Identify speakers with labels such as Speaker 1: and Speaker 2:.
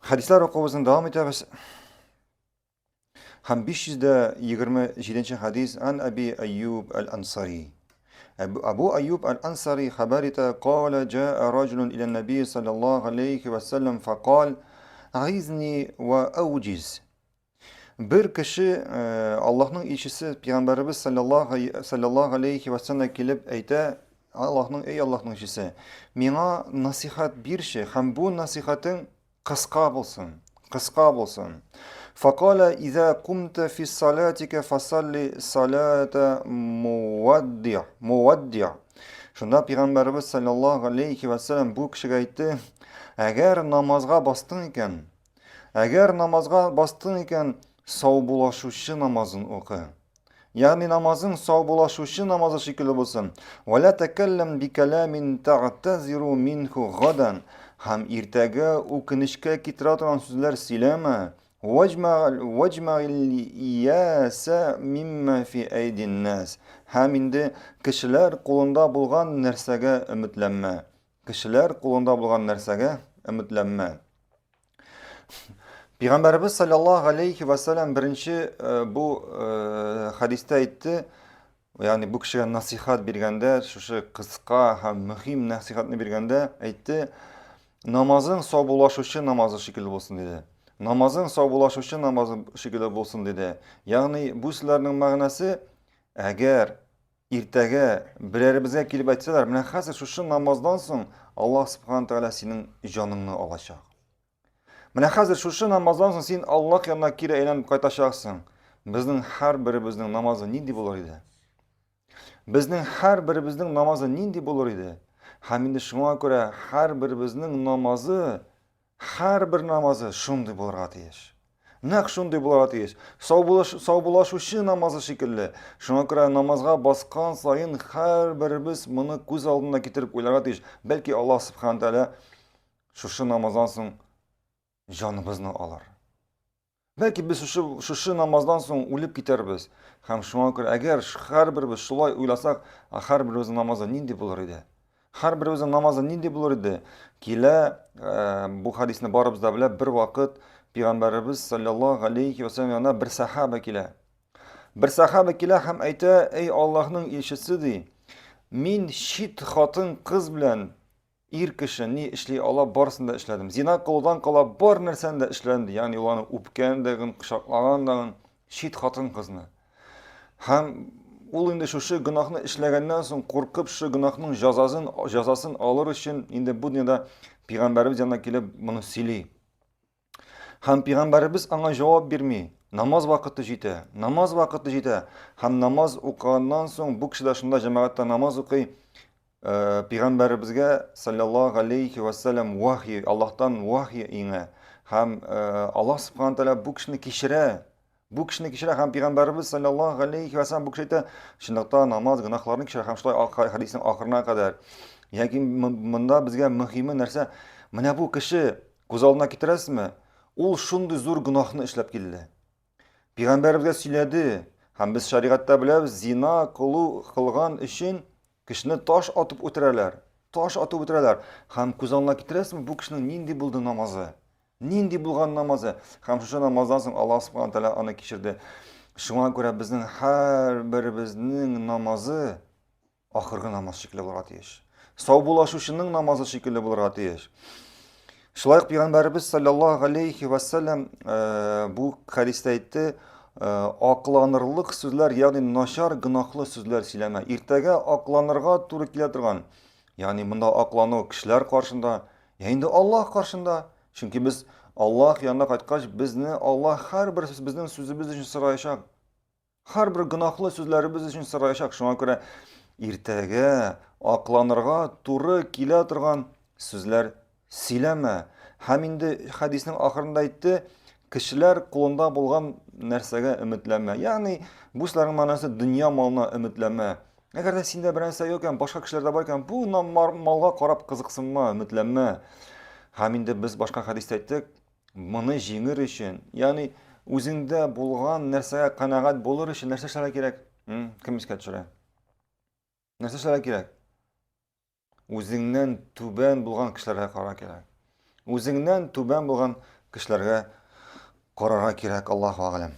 Speaker 1: Хәдисләр укуыбызны дәвам итәбез. Һәм 527 хәдис ан Әби Әйюб әл-Ансари. Абу Әйюб әл-Ансари хәбәр итә, кала җаа раҗулун иля наби саллаллаһу алейхи ва саллям факал, Гизни ва ауҗиз. Бер кеше э, Аллаһның илчесе пәйгамбәребез саллаллаһу алейхи ва саллям килеп әйтә, Аллаһның эй Аллаһның илчесе, миңа насихат бирче һәм бу насихатың кыска булсын, кыска булсын. Факала иза кумта фи салатика фасалли салата муадди, муадди. Шунда пәйгамбәребез саллаллаһу алейхи ва саллям бу кешегә әйтте, әгәр намазга бастың икән, Әгәр намазга бастың икән, саубулашучы намазын укы. Ягъни намазың саубулашучы намазы шикелле булсын. Вала такаллам бикаламин тагтазиру минху гадан. Һәм иртәгә үкенечкә китерә торган сүзләр сөйләмә. Ваҗмагил ияса мимма фи әйдин нас. Һәм инде кешеләр кулында булган нәрсәгә өметләнмә. Кешеләр кулында булган нәрсәгә өметләнмә. Пәйгамбәребез саллаллаһу алейхи ва саллям беренче э, бу э, хәдистә әйтте, ягъни бу кешегә насихат биргәндә, шушы кыска һәм мөһим насихатны биргәндә әйтте, намазың саубуллашучы намазы шикелле булсын диде. Намазың саубуллашучы намазы шикелле булсын диде. Ягъни бу сүзләрнең мәгънәсе, әгәр Иртәгә берәребезгә килеп әйтсәләр, менә хәзер шушы намаздан соң Аллаһ Субхану Тәгалә синең җаныңны алачак. Менә хәзер шушы намаздан соң син Аллаһ янына кире әйләнеп кайтачаксың. Безнең һәрберебезнең намазы нинди булыр иде? Безнең һәрберебезнең намазы нинди булыр иде? Һәм инде шуңа күрә һәрберебезнең намазы Һәрбер намазы шундый булырга тиеш. Нәкъ шундый булырга тиеш. Саубулаш, саубулашучы намазы шикелле. Шуңа күрә намазга баскан саен һәрберебез моны күз алдына китереп уйларга тиеш. Бәлки Аллаһ Субхану Тәгалә шушы намаздан соң җаныбызны алыр. Бәлки без шушы, шушы намаздан соң үлеп китәрбез. Һәм шуңа күрә әгәр һәрберебез шулай уйласак, һәрберебезнең намазы нинди булыр иде? Һәрберебезнең намазы нинди булыр иде? Килә, э, бу хадисне барыбыз да белә, бер вакыт пәйгамбәребез саллаллаһу алейхи ва саллям янына бер сахаба килә. Бер сахаба килә һәм әйтә, "Эй Аллаһның илчесе" ди, "Мин чит хатын кыз белән Ир кеше ни эшли ала, барысын да эшләдем. Зина кылудан кала бар нәрсәне дә эшләдем, ди. Ягъни ул аны үпкән дә, кочаклаган да, чит хатын-кызны. Һәм ул инде шушы гөнаһны эшләгәннән соң куркып шушы гөнаһның җәзасын җәзасын алыр өчен инде бу дөньяда пәйгамбәребез янына килеп моны сөйли. Һәм пәйгамбәребез аңа җавап бирми. Намаз вакыты җитә. Намаз вакыты җитә. Һәм намаз укыганнан соң бу кеше дә шунда җәмәгатьтә намаз укый. Э, пәйгамбәребезгә саллаллаһу алейхи ва саллям вахи, Аллаһтан вахи иңә. Һәм э, Аллаһ субхана тәгалә бу кешене кичерә. Бу кешене кичерә һәм пәйгамбәребез саллаллаһу алейхи ва саллям бу кеше әйтә, чынлыкта намаз гөнаһларны кичерә һәм шулай хәдиснең ахырына кадәр. Яки монда безгә мөһиме нәрсә? Менә бу кеше күз алдына китерәсезме? Ул шундый зур гөнаһны эшләп килде. Пәйгамбәребезгә сөйләде һәм без шәригатьтә беләбез, зина кылу кылган өчен кешене таш атып үтерәләр. Таш атып үтерәләр. Һәм күз алдына китерәсезме, бу кешенең нинди булды намазы? Нинди булган намазы? Һәм шушы намаздан соң Аллаһ Субхану Тәгалә аны кичерде. Шуңа күрә безнең һәрберебезнең намазы ахыргы намаз шикелле булырга тиеш. Саубуллашучының намазы шикелле булырга тиеш. Шулай ук пәйгамбәребез саллаллаһу алейхи ва саллям э, бу хәдистә әйтте, э, акланырлык сүзләр, ягъни начар гөнаһлы сүзләр сөйләмә. Иртәгә акланырга туры килә торган, ягъни монда аклану кешеләр каршында, Я инде Аллаһ каршында. Чөнки без Аллаһ янына кайткач, безне Аллаһ һәрбер безнең сүзебез өчен сораячак. Һәрбер гөнаһлы сүзләребез өчен сораячак. Шуңа күрә иртәгә акланырга туры килә торган сүзләр сөйләмә. Һәм инде хәдиснең ахырында әйтте, кешеләр кулында булган нәрсәгә өметләнмә. Ягъни бу сүзләрнең мәгънәсе дөнья малына өметләнмә. Әгәр дә синдә бер нәрсә юк икән, башка кешеләрдә бар икән, бу малга карап кызыксынма, өметләнмә. Һәм инде без башка хәдистә әйттек, моны җиңер өчен, ягъни үзеңдә булган нәрсәгә канәгать булыр өчен нәрсә эшләргә кирәк? Кем искә төшерә? Нәрсә эшләргә кирәк? Үзеңнән түбән булган кешеләргә карарга кирәк. Үзеңнән түбән булган кешеләргә карарга кирәк, Аллаһу әгъләм.